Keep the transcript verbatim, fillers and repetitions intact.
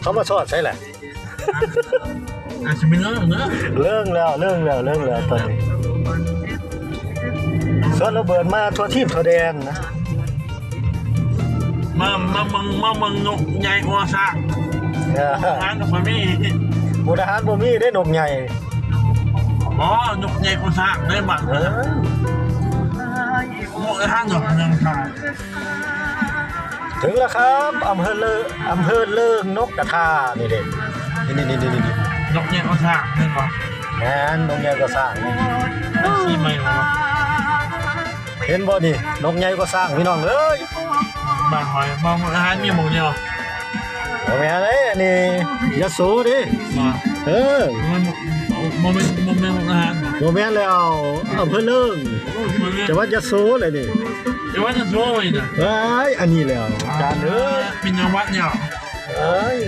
เขามาสอดใช่แหละ อาจจะเป็นเรื่องเนอะ เรื่องแล้ว เรื่องแล้ว เรื่องแล้ว ตอนนี้ ส่วนระเบิดมาทั่วทีมทั่วแดนนะ มา มาเมือง มาเมืองนกใหญ่กว่าช้าง เออ ทางกับมันมี หมู่ทหารบ่มีได้นกใหญ่ อ๋อ นกใหญ่กว่าช้างได้บัด เออ หมู่ทหารกับเมืองไทย ถึงแล้วครับ อำเภอเลิง อำเภอเลิงนกกระทา นี่เด้ นี่ นี่ นี่ นี่ นี่ นกใหญ่กว่าช้างเห็นปะ แม่น นกใหญ่กว่าช้าง นี่ สีใหม่วะ เห็นบ่นี่ นกใหญ่กว่าช้าง พี่น้องเอ้ย บ้านหอย บ้านอาหารมีหมองเดียว บ่แม่นเด้ อันนี้ยโสเด้ มา เออ มันบ่แม่น บ่แม่นอาหาร บ่แม่นแล้ว อำเภอเลิง บ่แม่น จังหวัดยโสเลยนี่ จังหวัดยโสเลยนะ เอ้ย อันนี้แล้ว จานเอ้ย เป็นจังหวัดเนี่ย เอ้ย